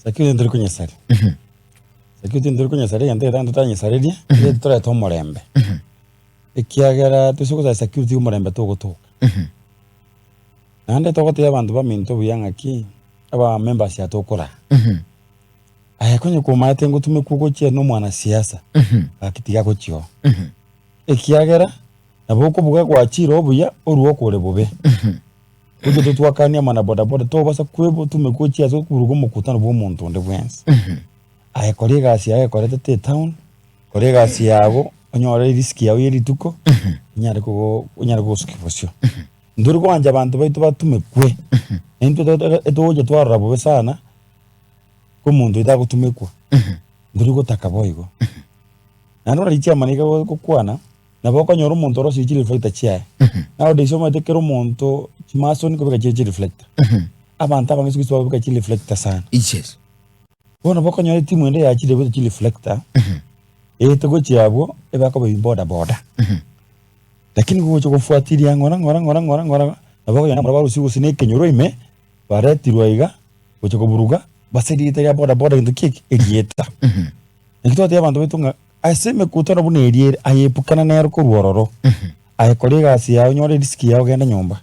Security ntori konyesaria. Security ntori konyesaria egento egetang'ani totanyesarerie, egento torete omorembe. Ekiagera toise gosaria security omorembe togotoka. Naende togotebia abanto baminto buya ng'aki, aba members aya tokoraa, aye konye komaete ngotumekwa ogochia na omwanasiasa, gaki tiga gochia oo. Ekiagera, nabo okobuga gwachire oo buya, orue okore bobe. Gocha totwakanie amo na bodaboda tobasa kwebotumekwa ochie ase okoburuga omokutano bwa omonto onde bwensi. Aye kora egasi yago ekorete etown, kora egasi yago, onyore erisiki yago ya rituko, onyare kogo onyare gosukia bosio. Ntori koancha abanto baito batumekwe, naintwe etogocha twarora bobe sana, ko omonto oito agotumekwa, ntori gotaka boigo. Naende ore richiamani iga gokwana, nabo okonyora omonto orosirie chireflector chiaye. Nowadays omanyete kera omonto chimasoni nkobeka chire chireflector. Abanto abange siku hizi bakobeka chireflector sana. Yes. Bono nabo okonyora etimu ende yachire ebwate chireflector, eete gochia abwo ebakoba boda boda. Lakini gocha gofuatilia ng'ora ng'ora ng'ora ng'ora ng'ora, nabo okonyora abamura barusia gose na ekenyoro ime, baretirwe aiga, gocha koburuga, base rieta ria boda boda gento ki eke? Erieta. Naki twatebia abanto baito ng'a ase emekutano buna eria ere, aye epukana nero korwa ororo, aye kora egasi yao onyore erisiki yao ogende nyomba.